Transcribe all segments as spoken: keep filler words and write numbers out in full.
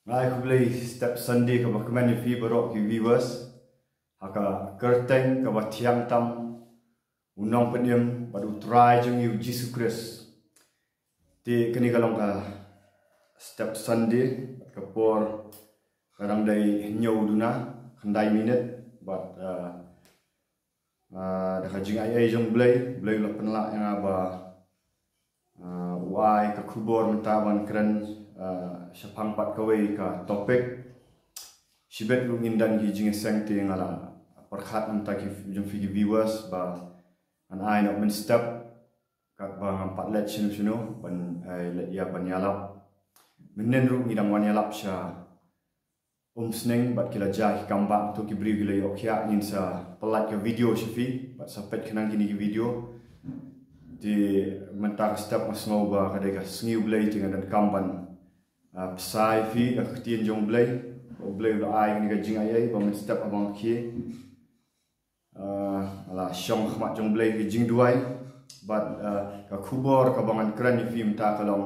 Nga ai khublei step Sunday kaba kmen ïa phi baroh ki viewers ha ka kyrteng kaba thiang tam u Nongpynim bad u Trai jong ngi u Jisu Khrist. Te kane ka long ka step Sunday bad ka por ka dang dei hynñiew duna khyndai minit bad ah, ah, da ka jingaiei jong Blei, Blei u la pynlah ïa nga ba ah, u ai ka khubor mynta ban kren ah, shaphang pat kawei ka topic. Shibit ruh ngin don ki jingïaseng te nga la pyrkhat mynta ki jong phi ki viewers ba ngan ai noh mynstep katba ngam pat leit shano shano ban ai leit ïa ban ïalap. Mynnin ruh ngi dang wan ïalap sha Umsning bad ki la jia ki kam bah, to ki briew ki la ïoh khiah, ngin sa pyllait ka video sha phi bad sa peit khnang kine ki video. Te mynta ka step nga sngew ba ka dei ka sngi u Blei te nga donkam ban ah, bsa ïa phi da ka ktien jong u Blei. Ba u Blei u la ai kane ka jingaiei ba mynstep haba nga khie ah, la shong khmat jong u Blei ka jingduwai bad ah, ka khubor kaba ngan kren ïa phi mynta ka long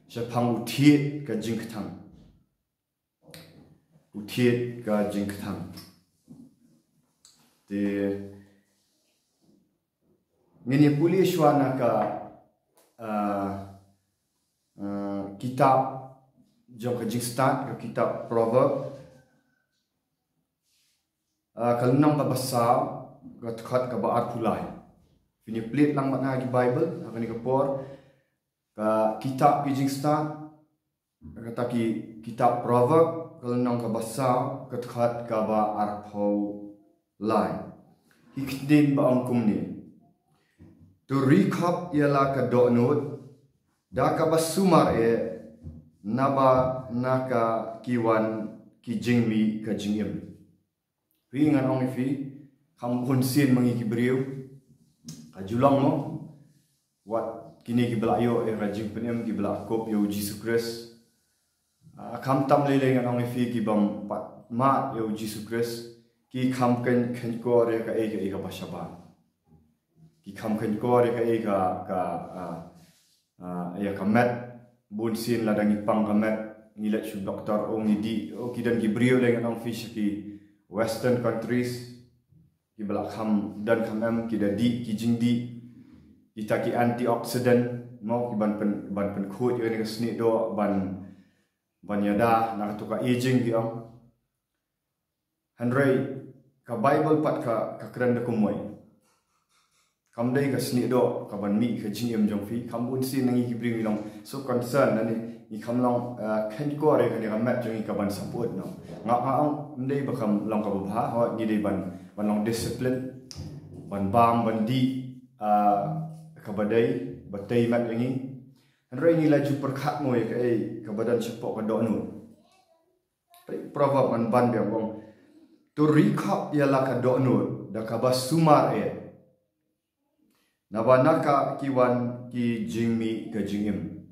shaphang u thied ka jingkthang. U thied ka jingkthang. Te ngin ïa pule shuwa na ka ah, ah, kitab jong ka Jingstad, ka kitab Proverb ah, ka lynnong kaba saw, ka dkhot kaba arphew lai. Phin ïa plie lang bad nga ki Bible ha kane ka por. Ka kitab ki Jingstad, kata ki kitab Proverb, ka lynnong kaba saw, ka dkhot kaba arphew lai. Ki ktien ba ong kumne. To ri khop ïa la ka dohnud da kaba sumar eh, naba na ka ki wan ki jingmih ka jingim. Phi, ngan ong ïa phi, kham bun sien ma ngi ki briew ka ju long mo wat kine kiba la ïoh ïa ka jingpynim, kiba la kup ïa u Jisu Khrist. Ah, kham tam lei lei ngan ong ïa phi ki bym pat mad ïa u Jisu Khrist, ki kham khein khein kor ïa kaei kaei kaba shabar. Ki kham khein kor ïa kaei ka ka ah, ah, ïa ka met. Bun sien lada ngi pang ka met, ngi leit shu doktor, oh ngi dih, oh ki don ki briew lei ngan ong ïa phi sha ki western countries. Kiba la kham don kham em, ki da dih ki jingdih, kita ki antioxidant mo, ki ban pyn, ban pynkhuid ïa kane ka snieh doh ban, ban ïada na kato ka aging ki ong. Hynrei ka Bible pat ka, ka kren da kumwei. Kam dei ka snieh doh ka ban mih ka jingim jong phi. Kham bun sien na ngi ki briew ngi long so concern, lane ngi kham long ah, khein kor ïa kane ka met jong ngi ka ban support noh. Nga, nga ong ym dei ba kam long kaba bha, hooid ngi dei ban, ban long discipline, ban bam, ban dih ah, kaba dei, ba tei met ïa ngi. Hynrei ngi la ju pyrkhat mo ïa kaei kaba don shapoh ka dohnud. Proverb ngan ban biang ong. To ri khop ïa la ka dohnud da kaba sumar eh, naba na ka ki wan ki jingmih ka jingim.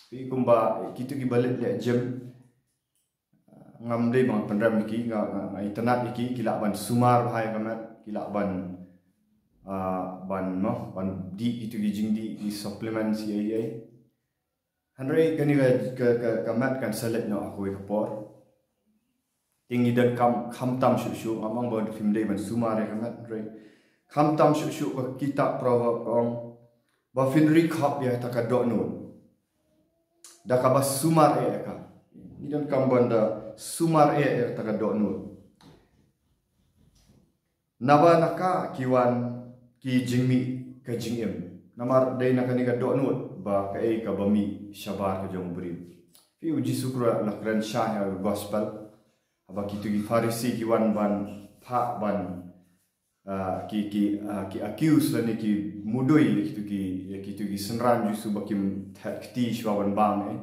Phi, kumba kito kiba leh leh gym, ngam dei ba nga pynrem ïa ki, nga, nga, nga itynnad ïa ki, ki lah ban sumar bha ïa ka met, ki lah ban ah, ban mo, ban dih kito ki jingdih, ki supplements ïa ïa. Hynrei kane ka, ka, ka, ka met kan sa leit noh ha kawei ka por. Te ngi donkam, kham tam shuh shuh, ngam ong ba phim dei ban sumar ïa ka met, hynrei kham tam shuh shuh ka kitab Proverb ka ong ba phin ri khop ïa kata ka dohnud da kaba sumar eh ïa ka. Ngi donkam ban da sumar eh ïa kata ka dohnud. Naba na ka ki wan ki jingmih ka jingim. Namar dei na kane ka dohnud ba kaei kaba mih shabar ka jong u briew. Phi, u Jisu Khrist la kren shai ha ka gospel, haba kito ki Pharisi ki wan ban phah, ban ah, ki, ki, ah, ki accuse lane ki mudui ïa kito ki, ïa kito ki synran Jisu ba kim thet kti shuwa ban bam eh.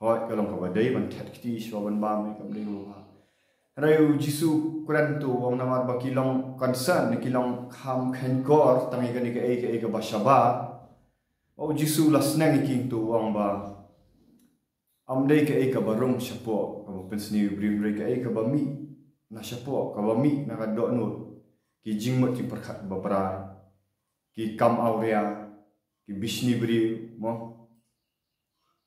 Hooid ka long kaba dei ban thet kti shuwa ban bam eh, kam dei ba bha. Hynrei u Jisu kren to u ong namar ba ki long concern, ki long kham khein kor tang ïa kane kaei kaei kaba shabar. U Jisu la sneng ïa ki to u ong ba ym dei kaei kaba rung shapoh kaba pynsniew ïa u briew, hynrei kaei kaba mih na shapoh, kaba mih na ka dohnud. Ki jingmut jingpyrkhat ba brai, ki kam awria, ki bishni briew mo.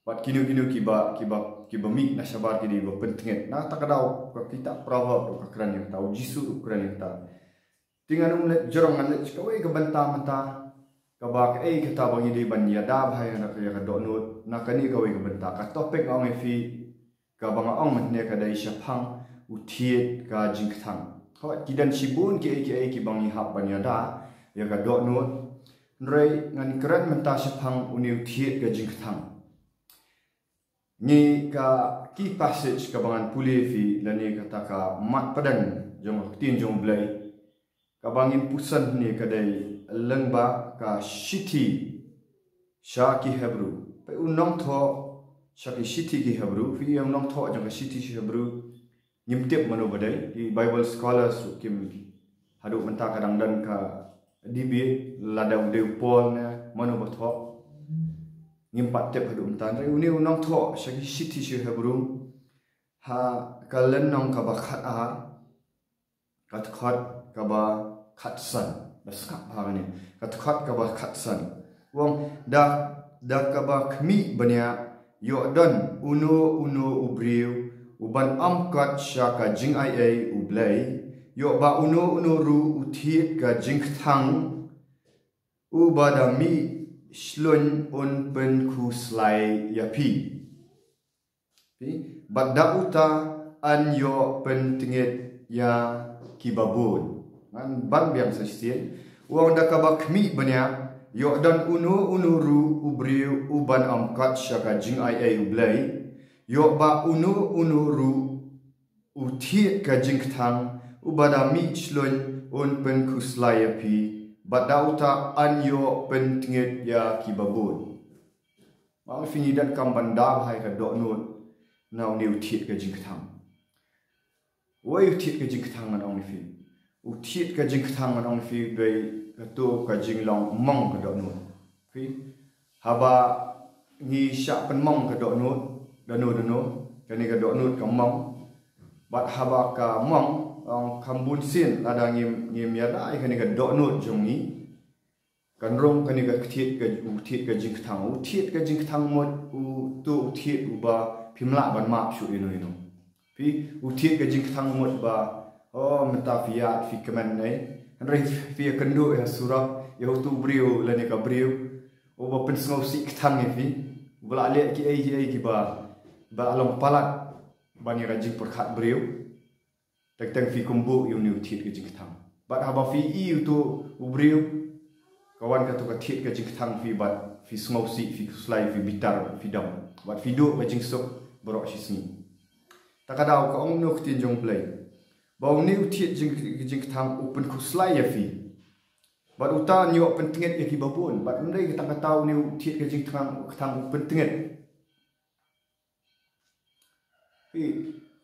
Bad kino kino kiba, kiba, kiba mih na shabar ki dei ba pyntngit. Na kata ka daw ka kitab Proverb ruh ka kren ïa kata, u Jisu ruh u kren ïa kata. Te ngan ym leit jrong, ngan leit sha kawei ka bynta mynta. Kaba kaei kata ba ngi dei ban ïada bha ïa ka, ïa ka dohnud. Na kane kawei ka bynta, ka topic nga ong ïa phi, kaba nga ong mynne ka dei shaphang u thied ka jingkthang. Hooid, ki don shibun kiei kiei kiba ngi hap ban ïada ïa ka dohnud. Hynrei ngan kren mynta shaphang une u thied ka jingkthang. Ngi ka key passage kaba ngan pule ïa phi lane kata ka mat pdeng jong ka ktien jong U Blei, kaba ngin puson hangne ka dei lyngba ka shithi sha ki Hebru. Peit, u nongthoh sha ki shithi ki Hebru, phi ïohi, u nongthoh jong ka shithi ki Hebru, ngim tip mano ba dei. Ki Bible scholars ruh kim, haduh mynta ka dang don ka debate lada u dei u Paul ne mano ba thoh. Ngim pat tip haduh mynta. Hynrei une u nongthoh sha ki shithi sha ki Hebru, ha ka lynnong kaba khatar, ka dkhot kaba khatsan. Ba skhem bha kane. Ka dkhot kaba khatsan. U ong, da, da kaba khmih bniah, ïoh don uno uno u briew uban ym kot sha ka jingaiei U Blei, ïoh ba uno uno ruh u thied ka jingkthang, uba da mih shlun un pynkhuslai ïa phi. Phi, bad da uta yn ïoh pyntngit ïa kiba bun. Ngan ban biang sa shisien. U ong, da kaba khmih bniah, ïoh don uno uno ruh u briew uban ym kot sha ka jingaiei U Blei, ïoh ba uno uno ruh u thied ka jingkthang, uba da mih shlun un pynkhuslai ïa phi, bad da uta yn ïoh pyntngit ïa kiba bun. Ba phi, ngi donkam ban da bha ïa ka dohnud na une u thied ka jingkthang. Uei u thied ka jingkthang ngan ong ïa phi? U thied ka jingkthang ngan ong ïa phi, dei kato ka jinglong mong ka dohnud. Phi, haba ngi shah pynmong ka dohnud, dano dano, kane ka dohnud ka mong. Bad haba ka mong, ong, kham bun sien lada ngim, ngim ïada ïa kane ka dohnud jong ngi, kan rung kane ka thied ka, u thied ka jingkthang. U thied ka jingkthang mut uto u thied uba phim lah ban map shuh ïano ïano. Phi, u thied ka jingkthang mut ba, oh, mynta phi ïaid phi kmen ne, hynrei phi ïakynduh ïa surok ïa uto u briew lane ka briew uba pynsngewsih kthang ïa phi, uba la leh kiei kiei kiba, ba long palat ban ïa ka jingpyrkhat briew. Teng teng phi kumbuh ïa une u thied ka jingkthang. Bad haba phi i uto u briew, ka wan kato ka thied ka jingkthang, phi bad phi sngewsih, phi khuslai, phi bitar, phi dom. Bad phi duh ka jingsuk baroh shi sngi. Ta ka daw ka ong kumno ka ktien jong U Blei? Ba une u thied jing, jingkthang u pynkhuslai ïa phi. Bad uta yn ïoh pyntngit ïa kiba bun. Bad ym dei tang kata, une u thied ka jingkthang, kthang u pyntngit. Phi,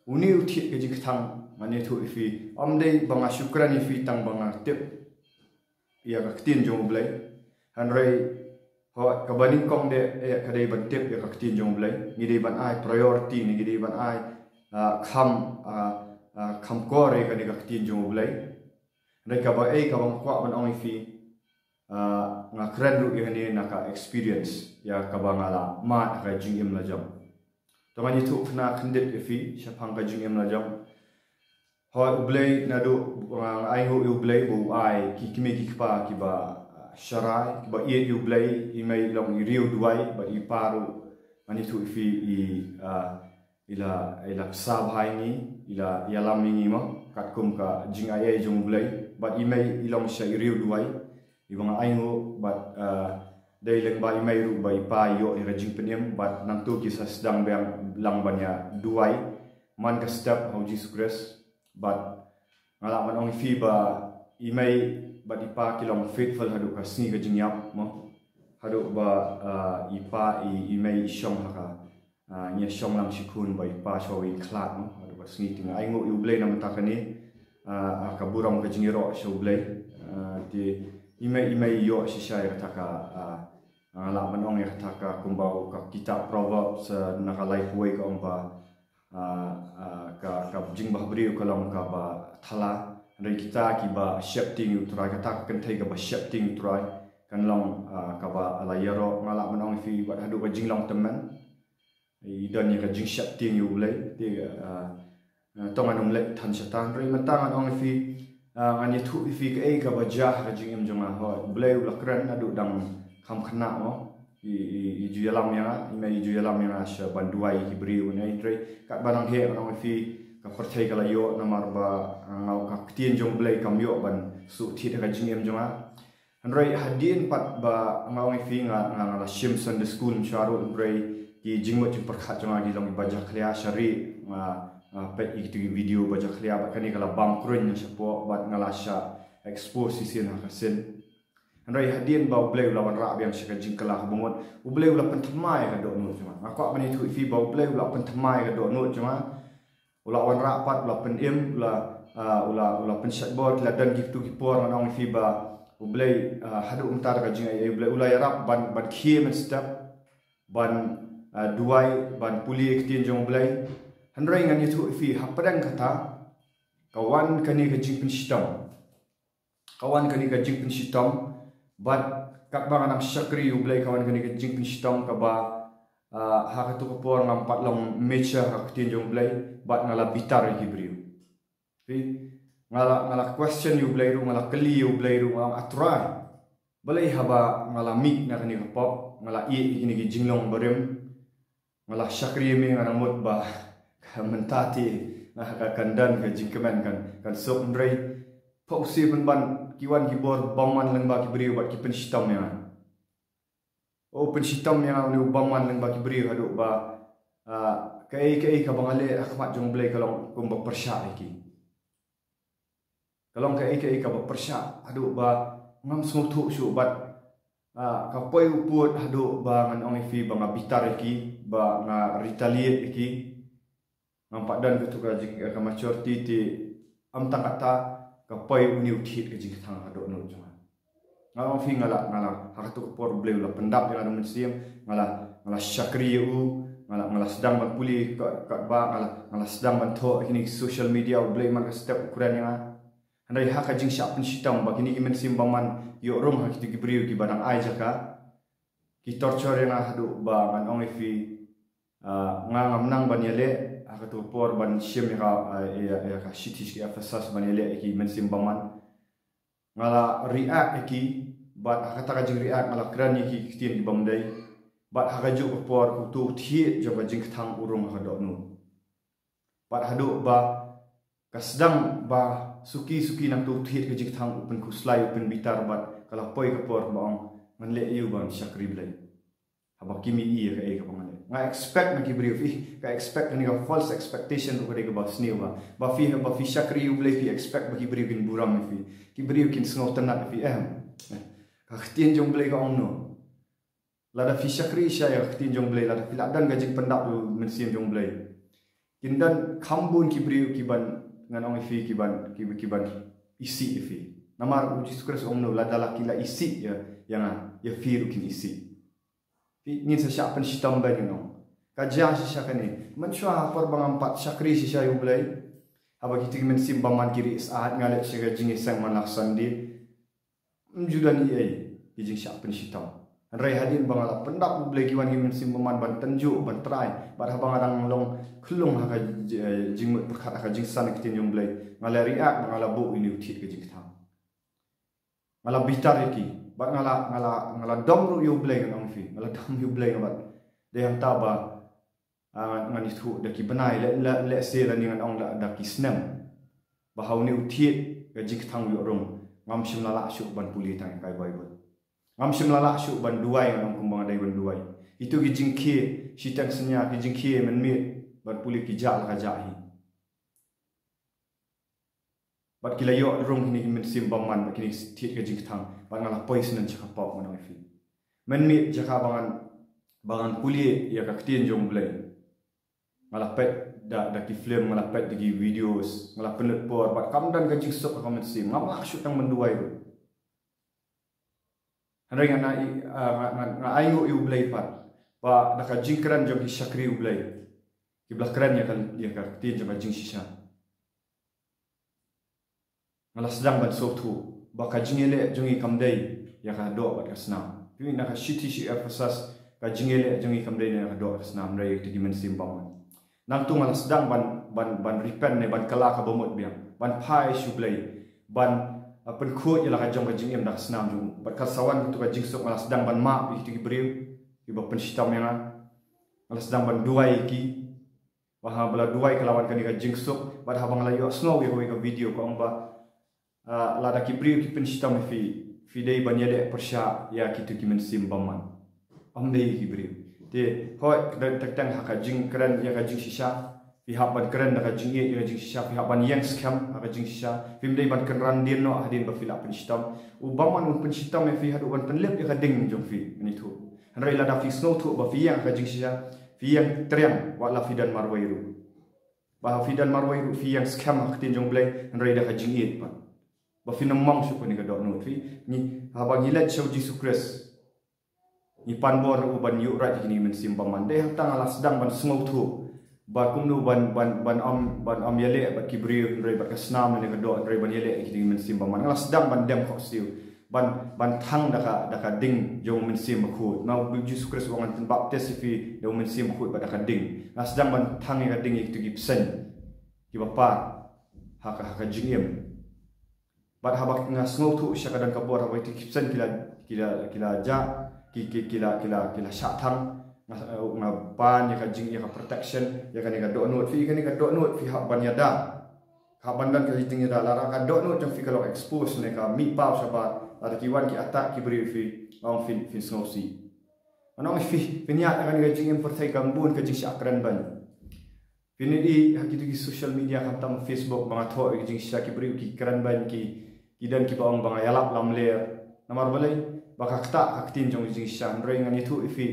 une u thied ka jingkthang, ngan ïathuh ïa phi. Ym dei ba nga shu kren ïa phi tang ba nga tip ïa ka ktien jong U Blei. Hynrei, hooid, kaba nyngkong de, eh, ka dei ban tip ïa ka ktien jong U Blei. Ngi dei ban ai priority ne, ngi dei ban ai, ah, kham, ah, ah, kham kor ïa kane ka ktien jong U Blei. Hynrei kaba, eh, kaba nga kwah ban ong ïa phi, ah, nga kren ruh ïa kane na ka experience ïa kaba nga la mad ha ka jingim la jong. To ngan ïathuh khynnah khyndiat ïa phi shaphang ka jingim la jong. Hooid, U Blei naduh, ah, nga ainguh ïa U Blei ba u ai ki kmie ki kpa kiba, ah, sharai, kiba ïeit ïa U Blei. I mei i long i riew duwai, bad i pa ruh ngan ïathuh ïa phi i, ah, i la, i la bsa bha ïa ngi, i la ïalam ïa ngi mo, katkum ka jingaiei jong U Blei. Bad i mei i long sha i riew duwai, iba nga ainguh, bad, ah, dei lyngba i mei ruh ba i pa i ïoh ïa ka jingpynim, bad nangta ki sa sdang biang lang ban ïa duwai man ka step ha U Jisu Khrist. Bad nga lah ban ong ïa phi ba i mei bad i pa ki long faithful haduh ka sngi ka jingïap mo. Haduh ba, ah, i pa, i, i mei i shong ha ka, ah, ngi ïa shong lang shi khun bad i pa shuwa ba i khlad mo. Haduh ka sngi, te nga ainguh ïa U Blei na ka bynta kane, ah, ah, ka burom ka jingïaroh sha U Blei. Ah, te i mei, i mei i ïoh shisha ïa kata ka, ah, ah, lah ban ong ïa kata ka, kumba ka kitab Proverbs, ah, na ka laiphew wei ka ong ba, ah, ah, ka, ka jingbhabriew ka long kaba thala. Hynrei kita kiba sheptieng ïa U Trai, kata ka kynthei kaba sheptieng ïa U Trai, kan long, ah, kaba la ïaroh. Nga lah ban ong ïa phi, wat haduh ka jinglong tymmen, i don ïa ka jingsheptieng ïa U Blei. Te, ah, ah, to ngan ym leh than shata, hynrei mynta ngan ong ïa phi, ah, ngan ïathuh ïa phi kaei kaba jia ha ka jingim jong nga. Hooid, U Blei u la kren, haduh dang kham khynnah mo, i, i, i ju ïalam ïa nga, i mei i ju ïalam ïa nga sha ban duwai ïa ki briew ne, hynrei katba nang heh ngan ong ïa phi, ka pyrthei ka la ïoh namar ba, ah, nga, ka ktien jong U Blei kam ïoh ban shu thied ha ka jingim jong nga. Hynrei hadien pat ba nga ong ïa phi, nga, nga, nga la shim Sunday school mynshwa ruh, hynrei ki jingmut jingpyrkhat jong nga ki long kiba jakhlia, sha ri nga, nga peit ïa kito ki video ba jakhlia, bad kane ka la bam kruiñ shapoh, bad nga la shah expose shisien ha ka sien. Hynrei hadien ba U Blei u la wanrah biang sha ka jingkylla kaba mut, U Blei u la pynthymmai ïa ka dohnud jong nga. Nga kwah ban ïathuh ïa phi ba U Blei u la pynthymmai ïa ka dohnud jong nga. U la wanrah pat, u la pynim, u la, ah, u la, u la pynshait bor, ki la don kito ki por ngan ong ïa phi ba U Blei, ah, haduh mynta da ka jingaiei U Blei u la ïarap ban, ban khie mynstep, ban, ah, duwai, ban pule ïa ka ktien jong U Blei. Hynrei ngan ïathuh ïa phi, hapdeng kata ka wan kane ka jingpynshitom. Ka wan kane ka jingpynshitom, bad katba nga dang shakri ïa U Blei ka wan kane ka jingpynshitom kaba, ah, ha kato ka por ngam pat long mature ha ka ktien jong U Blei, bad nga la bitar ïa ki briew. Phi, nga la, nga la question ïa U Blei ruh, nga la kylli ïa U Blei ruh, nga ong, A Trai, balei haba nga la mih na kane ka pop, nga la ïeh ïa kine ki jinglong barim, nga la shakri ïa me, nga dang mut ba ka mynta te, na ka, kan don ka jingkmen, kan, kan suk, hynrei pop, u shu pynban ki wan ki bor bymman lyngba ki briew bad ki pynshitom ïa nga. U pynshitom ïa nga une u bymman lyngba ki briew haduh ba, ah, kaei kaei kaba nga leh ha khmat jong U Blei ka long kumba pyrshah ïa ki. Ka long kaei kaei kaba pyrshah haduh ba ngam sngewthuh shuh bad, ah, ka poi u pud haduh ba ngan ong ïa phi ba nga bitar ïa ki, ba nga retaliate ïa ki. Ngam pat don kato ka jing, ka maturity te, ym tang kata, ka poi une u thied ka jingkthang ha ka dohnud jong nga. Nga ong ïa phi, nga la, nga la, ha kato ka por U Blei u la pyndap ïa nga da U Mynsiem, nga la, nga la shakri ïa u, nga la, nga la sdang ban pule ka, katba, nga la, nga la sdang ban thoh ha kine ki social media, U Blei man ka step u kren ïa nga. Hynrei ha ka jingshah pynshitom ba kine ki mynsiem bymman ïoh rung ha kito ki briew kiba dang ai jaka, ki torture ïa nga haduh ba ngan ong ïa phi, ah, nga ngam nang ban ïaleh ha kato ka por ban shim ïa ka, ah, ïa, ïa ka shithi sha ki Ephesus ban ïaleh ïa ki mynsiem bymman. Nga la react ïa ki, bad ha kata ka jingreact nga la kren ïa ki ki ktien kibym dei. Bad ha kajuh ka por uto u thied jong ka jingkthang u rung ha ka dohnud. Bad haduh ba ka sdang ba suki suki nangto u thied ka jingkthang u pynkhuslai, u pynbitar, bad ka la poi ka por ba ong, ngan leh aïu ban shakri Blei haba kim ïohi ïa kaei kaba nga leh. Nga expect na ki briew, phi, ka expect, kane ka false expectation ruh ka dei kaba sniew ba, ba phi, ba phi shakri U Blei phi expect ba ki briew kin burom ïa phi, ki briew kin sngewtynnat ïa phi, em. Ka ktien jong U Blei ka ong kumno? Lada phi shakri shisha ïa ka ktien jong U Blei, lada phi la don ka jingpyndap ïa u Mynsiem jong U Blei, kin don kham bun ki briew kiban, ngan ong ïa phi, kiban, kiban, kiban isih ïa phi. Namar U Jisu Khrist u ong kumno, lada la ki la isih ïa, ïa nga, ïa phi ruh kin isih. Phi, ngin sa shah pynshitom bha, ngin ong. Ka jia shisha kane. Mynshuwa ha por ba ngam pat shakri shisha ïa U Blei, haba kito ki mynsiem bymman ki rieh syaid, nga leit sha ka jingïaseng man la ka Sunday, ym ju don ei ei ki jingshah pynshitom. Hynrei hadien ba nga la pyndap U Blei, ki wan ki mynsiem bymman ban tynjuh, ban trai. Bad haba nga dang long khyllung ha ka ji-, eh, jingmut pyrkhat, ha ka jingsan ka ktien jong U Blei, nga la react bad nga la buh ïa une u thied ka jingkthang. Nga la bitar ïa ki. Bad nga la, nga la, nga la dom ruh ïa U Blei, ngan ong ïa phi. Nga la dom ïa U Blei nga bad. Dei hangta ba, ah, ngan, ngan ïathuh da ki bnai, leh, leh, lehse lane ngan ong da, da ki snem, ba ha une u thied ka jingkthang u ïoh rung, ngam shym la lah shuh ban pule tang ïa ka Baibl. Ngam shym la lah shuh ban duwai, ngan ong, kumba nga dei ban duwai. Ito ki jingkhie shiteng synñia, ki jingkhie mynmiet ban pule, ki jah la ka jah hi. Bad ki la ïoh rung kine ki mynsiem bymman, bad kine ki thied ka jingkthang, bad nga la poi shen sha ka pop, ngan ong ïa phi. Mynmiet jaka ba ngan, ba ngan pule ïa ka ktien jong U Blei, nga la peit da, da ki film, nga la peit da ki videos, nga la pynlut por, bad kam don ka jingsuk ha ka mynsiem, ngam lah shuh tang ban duwai ruh. Hynrei nga na i, ah, nga, nga, nga ainguh ïa U Blei pat, ba da ka jingkren jong ki shakri U Blei, kiba la kren ïa ka, ïa ka ktien jong ka jingshisha, nga la sdang ban sngewthuh ba ka jingïaleh jong ngi kam dei ïa ka doh bad ka snam. Phi, na ka shithi sha ki Ephesus, Ka jingïaleh jong ngi kam dei na ka doh ka snam, hynrei ïa kito ki mynsiem bymman. Nangta nga la sdang ban, ban, ban repent ne ban kylla ka bamut biang, ban phai sha U Blei, ban, ah, pynkhuid ïa la ka jong ka jingim da ka snam jong u. Bad ka la sa wan kito ka jingsuk, nga la sdang ban map ïa kito ki briew kiba pynshitom ïa nga. Nga la sdang ban duwai ïa ki. Ba haba la duwai ka la wan kane ka jingsuk, bad haba nga la ïohsngew ïa kawei ka video ka ong ba, ah, lada ki briew ki pynshitom ïa phi, phi dei ban ïaleh pyrshah ïa kito ki mynsiem bymman. Ym dei ki briew. Te hooid, teng teng ha ka jingkren ïa ka jingshisha, phi hap ban kren da ka jingïeit ïa ka jingshisha, phi hap ban ïeng skhem ha ka jingshisha, phim dei ban kynran dien noh hadien ba phi la pynshitom. U bymman un pynshitom ïa phi haduh ban pynlip ïa ka ding jong phi, ngan ïathuh. Hynrei lada phi sngewthuh ba phi ïeng ha ka jingshisha, phi ïeng triang wat la phi don marwei ruh. Ba phi don marwei ruh phi ïeng skhem ha ka ktien jong U Blei, hynrei da ka jingïeit pat. Ba phin ym mong shuh kane ka dohnud. Phi, ngi, haba ngi leit sha U Jisu Khrist, ngi pan bor na u ban ïuhrat ïa kine ki mynsiem bymman. Dei hangta nga la sdang ban sngewthuh ba kumno ban, ban, ban ym, ban ym ïaleh bad ki briew hynrei bad ka snam ne ka doh, hynrei ban ïaleh ïa kine ki mynsiem bymman. Nga la sdang ban dem khohsiew, ban, ban thang da ka, da ka ding jong U Mynsiem Bakhuid. Namar U Jisu Khrist u ong, ngan pynbaptis ïa phi da U Mynsiem Bakhuid bad da ka ding. Nga sdang ban thang ïa ka ding ïa kito ki bseiñ kiba par ha ka, ha ka jingim. Bad haba nga sngewthuh sha ka don ka bor, haba kito ki bseiñ ki la, ki la, ki la jah, ki, ki, ki la, ki la, ki la shah thang, nga, nga pan ïa ka jing, ïa ka protection ïa kane ka dohnud. Phi, ïa kane ka dohnud phi hap ban ïada. Hap ban don ka jingïada. Lada ka dohnud jong phi ka long expose ne ka mih paw shabar, lada ki wan ki attack ki briew ïa phi, nga ong phin, phin sngewsih. Ngan ong ïa phi, phin ïaid ha kane ka jingim pyrthei kam bun ka jingshah kren beiñ. Phin ïohi ha kito ki social media, khamtam Facebook, ba nga thoh ïa ka jingshisha, ki briew ki kren beiñ, ki, ki don kiba ong ba nga ïalap lamler. Namar balei? Ba ka ktah ka ktien jong ka jingshisha. Hynrei ngan ïathuh ïa phi,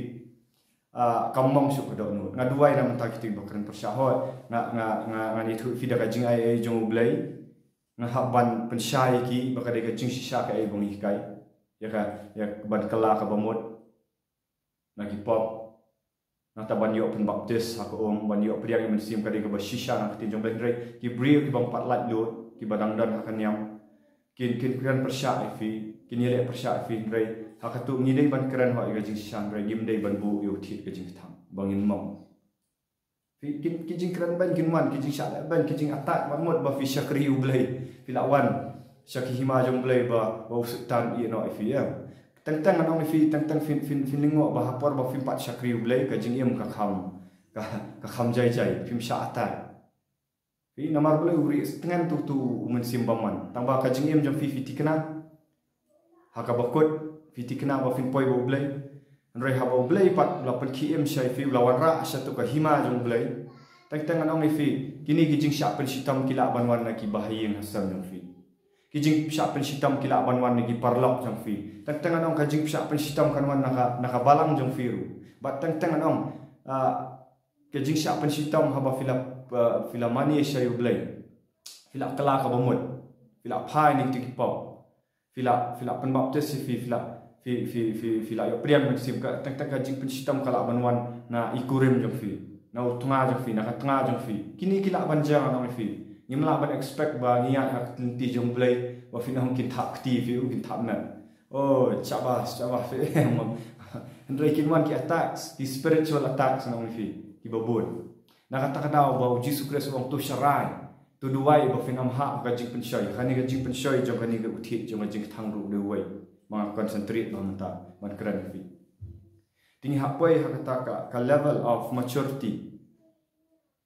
ah, kam mong shuh ka dohnud. Nga duwai na bynta kito kiba kren pyrshah, hooid. Nga, nga, nga, ngan ïathuh ïa phi da ka jingaiei jong U Blei, nga hap ban pynshai ïa ki ba ka dei ka jingshisha kaei ba ngi hikai. Ïa ka, ïa ban kylla ka bamut na ki pop. Nangta ban ïoh pynbaptis ha ka um, ban ïoh pdiang ïa u Mynsiem, ka dei kaba shisha na ka ktien jong U Blei. Hynrei ki briew kiba ym pat lait lut, kiba dang don ha ka niam, kin, kin kren pyrshah ïa phi, kin ïaleh pyrshah ïa phi, hynrei ha kato ngi dei ban kren hooid ïa ka jingshisha, hynrei ngim dei ban buh ïa u thied ka jingkthang ba ngin mong. Phi, ki, ki jingkren beiñ kin wan, ki jingshah leh beiñ, ki jingattack, bad mut ba phi shakri U Blei, phi la wan sha ka hima jong U Blei ba, ba u Soitan u ïeh noh ïa phi, ïa. Teng teng ngan ong ïa phi, teng teng phin, phin, phin lyngngoh ba ha por ba phim pat shakri U Blei, ka jingim ka kham, ka, ka kham jai jai, phim shah attack. Phi, namar balei? U rieh tngen tu, tu u mynsiem bymman. Tang ba ka jingim jong phi, phi thikna ha kaba kut, phi thikna ba phin poi bad U Blei. Hynrei haba U Blei pat u la pynkhie im sha phi, u la wanrah sha tu ka hima jong U Blei, teng teng ngan ong ïa phi, kine ki jingshah pynshitom ki lah ban wan na ki bahaïing hasem jong phi. Ki jingshah pynshitom ki lah ban wan na ki paralok jong phi. Teng teng ngan ong ka jingshah pynshitom kan wan na ka, na ka balang jong phi ruh. Bad teng teng ngan ong, ah, ka jingshah pynshitom haba phi la, ah, phi la mane sha U Blei, phi la kylla ka bamut, phi la phai na kito ki pop, phi la, phi la pynbaptis ïa phi, phi la, phi, phi, phi, phi la ïoh pdiang Mynsiem, ka, teng teng ka jingpynshitom ka lah ban wan na i kurim jong phi, na u tnga jong phi, na ka tnga jong phi. Kine ki lah ban jia, ngan ong ïa phi. Ngim lah ban expect ba ngi ïaid ha ka lynti jong U Blei ba phin ong kin thap kti ïa phi, kin thap met. Oh, shabash, shabash phi. Hynrei kin wan ki attacks, ki spiritual attacks, ngan ong ïa phi, kiba bun. Na kata ka daw ba u Jisu Khrist u ong, to sharai, to duwai ba phin ym hap ha ka jingpynshoi. Kane ka jingpynshoi jong kane ka, u thied jong ka jingkthang ruh u dei uwei. Ba nga concentrate ba mynta ban kren ïa phi. Te ngi hap poi ha kata ka, ka level of maturity.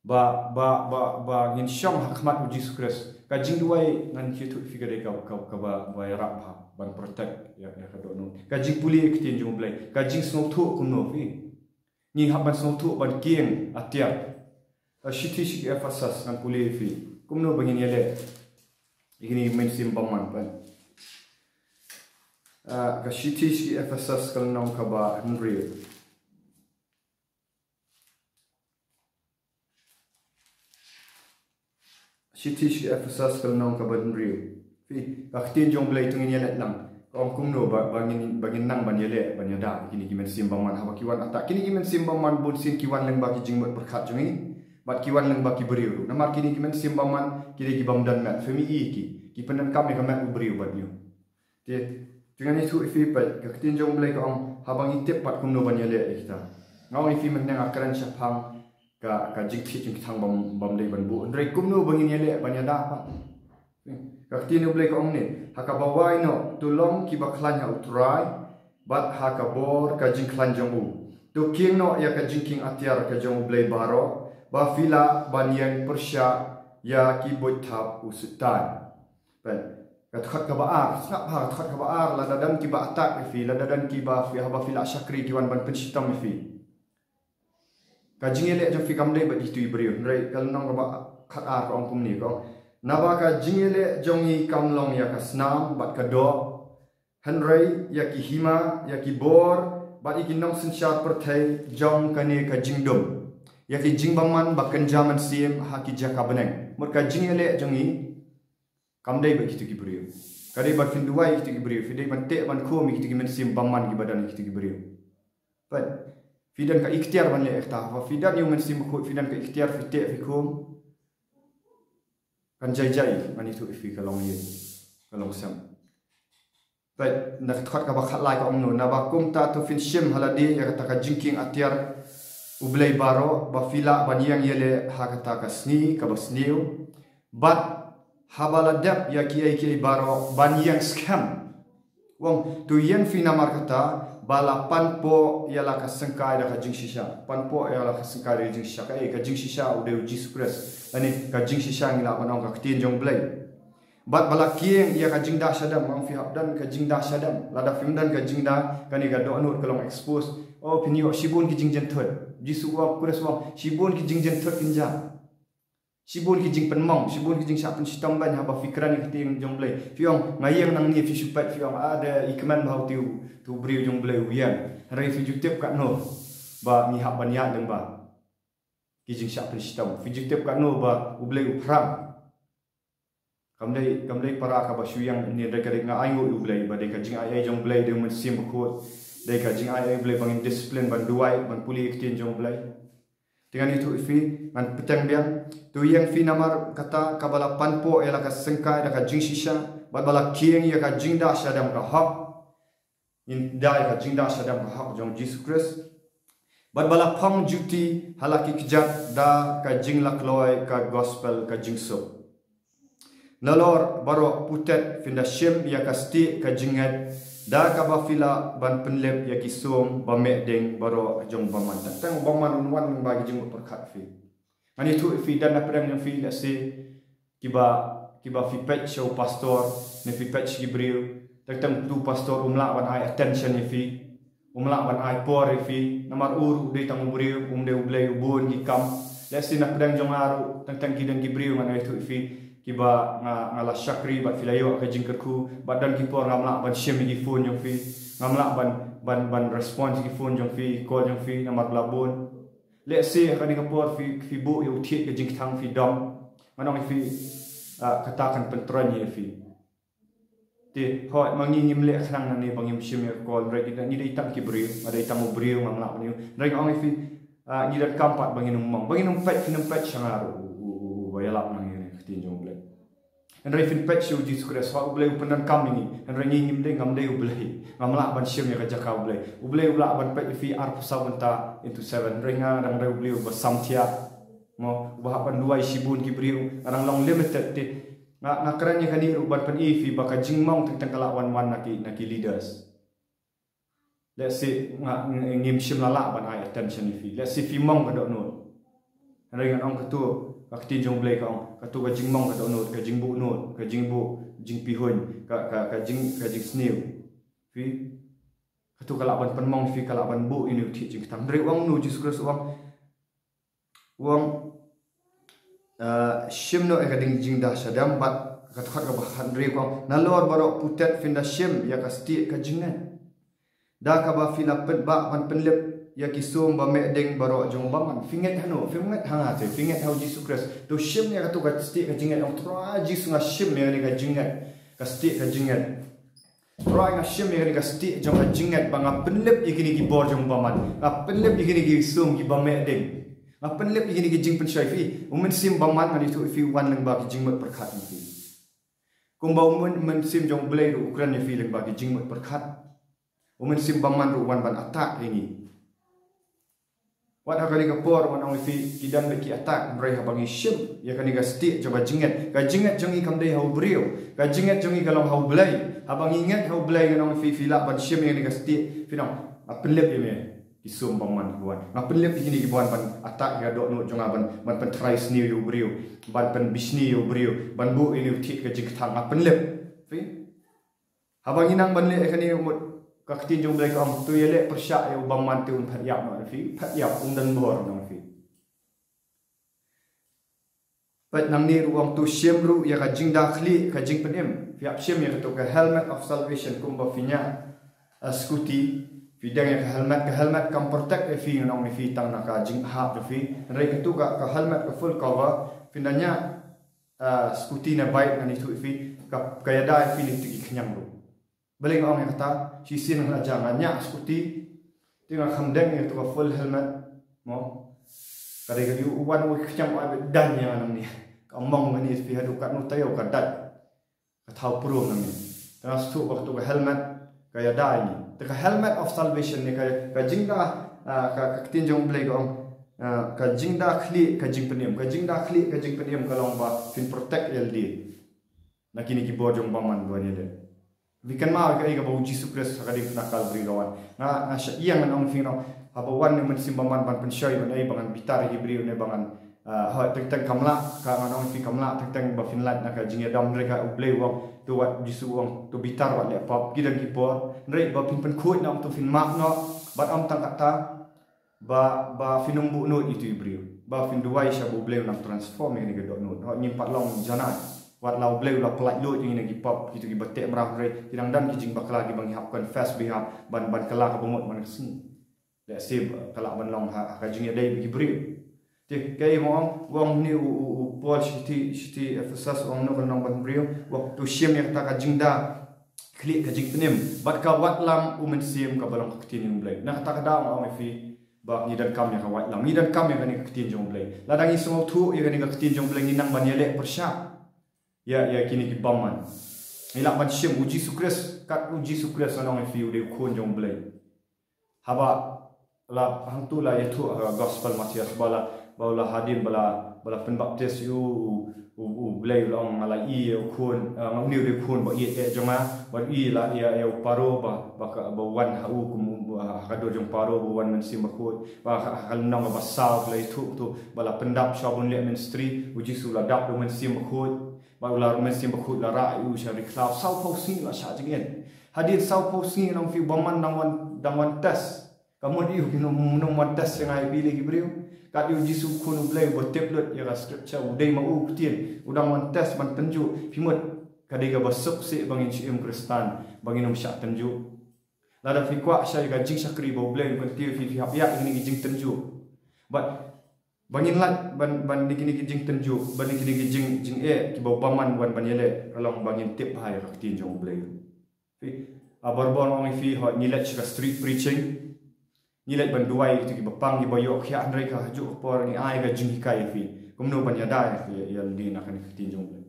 Ba, ba, ba, ba ngin shong ha khmat u Jisu Khrist. Ka jingduwai ngan ïathuh ïa phi ka dei ka, ka, kaba, ba ïarap ha ban protect ïa, ïa ka dohnud. Ka jingpule ïa ka ktien jong U Blei. Ka jingsngewthuh kumno phi. Ngi hap ban sngewthuh ban kieng atiar. Ka shithi sha ki Ephesus, ngan pule ïa phi kumno ba ngin ïaleh ïa kine ki mynsiem bymman pat. Ah, ka shithi sha ki Ephesus ka lynnong kaba hynriew. Shithi sha ki Ephesus ka lynnong kaba hynriew. Phi, ka ktien jong U Blei, to ngin ïaleh lang. Ka ong kumno ba, ba ngin, ba ngin nang ban ïaleh, ban ïada ïa kine ki mynsiem bymman haba ki wan attack. Kine ki mynsiem bymman bunsien ki wan lyngba ki jingmut pyrkhat jong ngi, bad ki wan lyngba ki briew ruh. Namar kine ki mynsiem bymman ki dei ki bym don met. Phi, ym i ki, ki pyndonkam ïa ka met u briew bad ñiew. Te, te ngan ïathuh ïa phi pat, ka ktien jong U Blei ka ong, Haba ngi tip pat kumno ban ïaleh ïa kita. Nga ong ïa phi mynne nga kren shaphang ka, ka jingthied jingtang bym, bym dei ban buh. Hynrei kumno ba ngin ïaleh ban ïada pat. Ka ktien U Blei ka ong ne, ha kaba wai noh, to long kiba khlaiñ ha U Trai, bad ha ka bor ka jingkhlaiñ jong u. To kieng noh ïa ka jingkieng atiar ka jong U Blei baroh, ba phi lah ban ïeng pyrshah ïa ki buit thap u Soitan. Peit, ka dkhot kaba ar, sngap bha, ka dkhot kaba ar, lada don kiba attack ïa phi, lada don kiba phi, haba phi la shakri ki wan ban pynshitom ïa phi. Ka jingïaleh jong phi kam dei bad kito ki briew. Hynrei ka lynnong kaba khatar ka ong kumne, ka ong, naba ka jingïaleh jong ngi kam long ïa ka snam bad ka doh, hynrei ïa ki hima, ïa ki bor, bad ïa ki nongsynshar pyrthei jong kane ka jingdum, ïa ki jingbymman ba kynja mynsiem ha ki jaka bneng. Mut ka jingïaleh jong ngi kam dei bad kito ki briew. Ka dei ban pynduwai ïa kito ki briew, phi dei ban teh ban khum ïa kito ki mynsiem bymman kiba don ha kito ki briew. Peit, phi don ka iktiar ban leh ïa kata, haba phi don ïa u Mynsiem Bakhuid, phi don ka iktiar, phi teh, phi khum. Kan jai jai, ngan ïathuh ïa phi ka long ïing, ka long sem. Peit, na ka dkhot kaba khatlai ka ong kumno, naba kumta to phin shim ha lade ïa kata ka jingkieng atiar U Blei baroh, ba phi lah ban ïeng ïaleh ha kata ka sngi kaba sniew. Bad haba la dep ïa kiei kiei baroh ban ïeng skhem. U ong, to ïeng phi namar kata, ba la panpoh ïa la ka syngkai da ka jingshisha. Panpoh ïa la ka syngkai da ka jingshisha. Kaei ka jingshisha? U dei U Jisu Khrist. Lane ka jingshisha ngi lah ban ong ka ktien jong U Blei. Bad ba la kieng ïa ka jingda shadem, ong phi hap don ka jingda shadem. Lada phim don ka jingda, kane ka dohnud ka long expose. Oh, phin ïoh shibun ki jingjynthut. Jisu u ong, Khrist u ong, shibun ki jingjynthut kin jia. Shibun ki jingpynmong, shibun ki jingshah pynshitom ban haba phi kren ïa ka ktien jong U Blei. Phi ong, nga ïeng nangne, phi shu peit, phi ong, ah, da i kmen bha uto u, uto u briew jong U Blei u ïeng. Hynrei phi ju tip katno ba ngi hap ban ïaid lyngba ki jingshah pynshitom. Phi ju tip katno ba U Blei u phrang. Kam dei, kam dei para kaba shu ïeng ne, dei ka dei nga ainguh ïa U Blei, ba dei ka jingai ei jong U Blei, dei U Mynsiem Bakhuid, dei ka jingai ei U Blei ba ngin discipline ban duwai, ban pule ïa ka ktien jong U Blei. Te ngan ïathuh ïa phi, ngan bteng biang. To ïeng phi namar kata kaba la panpoh ïa la ka syngkai da ka jingshisha, bad ba la kieng ïa ka jingda shadem ka hok. Ngin da ïa ka jingda shadem ka hok jong U Jisu Khrist. Bad ba la phong juti ha la ki kjat da ka jinglakloi ka gospel ka jingsuk. Nalor baroh putet phin da shim ïa ka stieh ka jingngeit, da kaba phi lah ban pynlip ïa ki sum ba meh ding baroh jong u bymman. Tang tang u bymman un wan lyngba ki jingmut pyrkhat phi. Ngan ïathuh ïa phi, don na pdeng jong phi lehse kiba, kiba phi peit sha u pastor, ne phi peit sha ki briew. Tang tang uto u pastor um lah ban ai attention ïa phi. Um lah ban ai por ïa phi. Namar u ruh u dei tang u briew, um dei U Blei u bun ki kam. Lehse na pdeng jong nga ruh, tang tang ki don ki briew, ngan ïathuh ïa phi, kiba nga, nga la shakri bad phi la ïoh ka jingkyrkhu, bad don ki por ngam lah ban shim ïa ki phone jong phi. Ngam lah ban, ban, ban respond ïa ki phone jong phi, call jong phi, namar ba la bun. Lehse ha kane ka por phi, phi buh ïa u thied ka jingkthang, phi dom. Ngan ong ïa phi, ah, kata kan pyntroiñ ïa phi. Te hooid, ma ngi ngim leh khnang nangne ba ngim shim ïa ka call, hynrei ngi dei tang ki briew, nga dei tang u briew, ngam lah ban ïoh. Hynrei nga ong ïa phi, ah, ngi donkam pat ba ngin ym mong, ba ngin ym peit, phin ym peit sha nga ruh u, u, u, uba ïalap nangne ïa ka ktien jong U Blei. Hynrei phin peit sha U Jisu Khrist, ba U Blei u pyndonkam ïa ngi. Hynrei ngi ngim dei, ngam dei U Blei. Ngam lah ban shim ïa ka jaka U Blei. U Blei u lah ban peit ïa phi arphew saw nta into seven. Hynrei nga dang dei U Blei uba samthiah. Mo, uba hap ban duwai shibun ki briew. Nga dang long limited te. Nga, nga kren ïa kane ruh ban pyni ïa phi ba ka jingmong teng teng ka lah wan wan na ki, na ki leaders. Lehse nga, ng-, ngim shym la lah ban ai attention ïa phi. Lehse phi mong ka dohnud. Hynrei ngan ong kato, ka ktien jong U Blei ka ong, kato ka jingmong ka dohnud, ka jingbuh nud, ka jingbuh, jingpihuiñ, ka, ka, ka jing, ka jingsniew. Phi, kato ka lah ban pynmong ïa phi, ka lah ban buh ïa une u thied jingkthang. Hynrei u ong kumno U Jisu Khrist, u ong, u ong, ah, shim noh ïa ka ding jingda shadem, bad ka dkhot kaba khathynriew ka ong, nalor baroh putet phin da shim ïa ka stieh ka jingngeit. Da kaba phi la pynbah ban pynlip ïa ki sum ba meh ding baroh jong u bymman. Phi ngeit hano, phi ngeit ha nga te, phi ngeit ha U Jisu Khrist. To shim ïa kato ka stieh ka jingngeit, ong Trai Jisu nga shim ïa kane ka jingngeit. Ka stieh ka jingngeit. Trai nga shim ïa kane ka stieh jong ka jingngeit ba nga pynlip ïa kine ki bor jong u bymman. Nga pynlip ïa kine ki sum kiba meh ding. Nga pynlip ïa kine ki jingpynshoi, phi. U Mynsiem Bymman ngan ïathuh ïa phi u wan lyngba ki jingmut pyrkhat jong phi. Kumba u Myn-, Mynsiem jong U Blei ruh u kren ïa phi lyngba ki jingmut pyrkhat. U Mynsiem Bymman ruh u wan ban attack ïa ngi. Wat ha kane ka por, wat ong ïa phi, ki don bad ki attack, hynrei haba ngi shim ïa kane ka stieh jong ka jingngeit, ka jingngeit jong ngi kam dei ha u briew, ka jingngeit jong ngi ka long ha u Blei. Haba ngi ngeit ha u Blei, ngan ong ïa phi, phi lah ban shim ïa kane ka stieh, phin ong, nga pynlip ïa me, ki sum bymman ki wan, nga pynlip ïa kine ki wan ban attack ïa ka dohnud jong nga, ban, ban pyntharai sniew ïa u briew, ban pynbishni ïa u briew, ban buh ïa une u thied ka jingkthang, nga pynlip. Phi? Haba ngi nang ban leh ïa kane, mut ka ktien jong U Blei ka ong, to ïaleh pyrshah ïa u bymman te un phet ïap noh, phi, phet ïap, um don bor noh, phi. Peit nangne ruh, u ong to shim ruh ïa ka jingda khlieh ka jingpynim. Phi hap shim ïa kato ka helmet of salvation kumba phi ñiah, ah, scooty. Phi deng ïa ka helmet, ka helmet kam protect ïa phi, ngan ong ïa phi, tang na ka jinghap jong phi. Hynrei kato ka, ka helmet ka full cover, phin da ñiah, ah, scooty ne bike, ngan ïathuh ïa phi, ka, ka ïada ïa phi na kito ki khñiang ruh. Balei nga ong ïa kata? Shisien nga la jia, nga ñiah scooty, te nga kham deng ïa kato ka full helmet, mo. Ka dei ka, u wan u khñiang u ai beit, dang ïa nga nangne. Ka mong kane, phi, haduh katno taïew ka dait, ka thaw prum nangne. Te nga sngewthuh ba kato ka helmet ka ïada ïa ngi. Te ka helmet of salvation ne ka, ka jingda, ah, ka, ka ktien jong U Blei ka ong, ah, ka jingda khlieh ka jingpynim, ka jingda khlieh ka jingpynim ka long ba phin protect ïa lade na kine ki bor jong u bymman ba wan ïaleh. Phi kynmaw ïa kaei kaba u Jisu Khrist ha ka diengphna Kalbari ka wan. Nga, nga shah ïeng, ngan ong ïa phi, ngan ong, haba wan une u mynsiem bymman ban pynshoi ban ei, ba ngan bitar ïa ki briew ne ba ngan, ah, hooid, teng teng kam lah, ka, ngan ong ïa phi, kam lah teng teng ba phin lait na ka jingïadom, hynrei ka U Blei u ong, to wat, Jisu u ong, to bitar, wat leh pop. Ki don ki por, hynrei ba phin pynkhuid noh, to phin map noh, bad ym tang katta, ba, ba phin ym buh nud ïa ito i briew, ba phin duwai shwa ba U Blei un nang transform ïa kane ka dohnud. Hooid, ngim pat long janai. Wat la U Blei u la pyllait lut ïa ngi na ki pop, kito kiba teh mraw, hynrei ki dang don ki jingbakla kiba ngi hap confess, ba ngi hap ban, ban kylla kaba mut man ka sngi. Lehse ba ka lah ban long ha, ha ka jingïadei bad ki briew. Te kaei ba ong, u ong une u, u, u Paul shithi, shithi Ephesus, u ong kumno ka lynnong ba hynriew, u ong to shim ïa kata ka jingda khlieh ka jingpynim bad ka watlam u Mynsiem kaba long ka ktien jong U Blei. Na kata ka daw nga ong ïa phi ba ngi donkam ïa ka watlam, ngi donkam ïa kane ka ktien jong U Blei. Lada ngi sngewthuh ïa kane ka ktien jong U Blei, ngi nang ban ïaleh pyrshah ïa, ïa kine ki bymman. Ngi lah ban shim u Jisu Khrist, kat u Jisu Khrist, ngan ong ïa phi, u dei u Khun jong U Blei. Haba la, hangto la ïathuh ha ka Gospel Mathaios ba la, ba la hadien ba la, ba la pynbaptis ïa u, u, u, U Blei u la ong, nga la ïohi ïa u Khun, ah, nga, une u dei u Khun ba ïeit eh jong nga, bad ïohi la ïa, ïa u Paro ba, ba ka, ba wan ha u kum u, ha ka dur jong u Paro ba wan Mynsiem Bakhuid, ba ha, ha ka lynnong ba saw la ïathuh to, ba la pyndap shwa ban leh ministry, u Jisu la dap da u Mynsiem Bakhuid, ba u la, Mynsiem Bakhuid la rah ïa u sha ri khlaw, sawphew sngi la shah jingin. Hadien sawphew sngi, ngan ong ïa phi, u bymman dang wan, dang wan test. Ka mut ïa u, phi, ym, ym wan test ïa nga ïa phi lei ki briew. Kat ïa u Jisu u Khun u Blei uba tip lut ïa ka scripture, u dei ma u u ktien, u dang wan test ban tynjuh. Phi mut, ka dei kaba suk sih ba ngin shu im Khristan, ba ngin ym shah tynjuh. Lada phi kwah shai ïa ka jingshakri ba U Blei un kyntiew ïa phi, phi hap ïaid ïa kine ki jingtynjuh. Bad ba ngin lait ban, ban ïa kine ki jingtynjuh, ban ïa kine ki jing, jingeh kiba u bymman u wan ban ïaleh, ka long ba ngin tip bha ïa ka ktien jong U Blei. Phi, ah, barabor nga ong ïa phi, hooid, ngi leit sha ka street preaching, ngi leit ban duwai ïa kito kiba pang, kiba ïoh khiah, hynrei ka, ha kajuh ka por ngi ai ka jinghikai ïa phi kumno ban ïada ïa phi, ïa lade na kane ka ktien jong U Blei.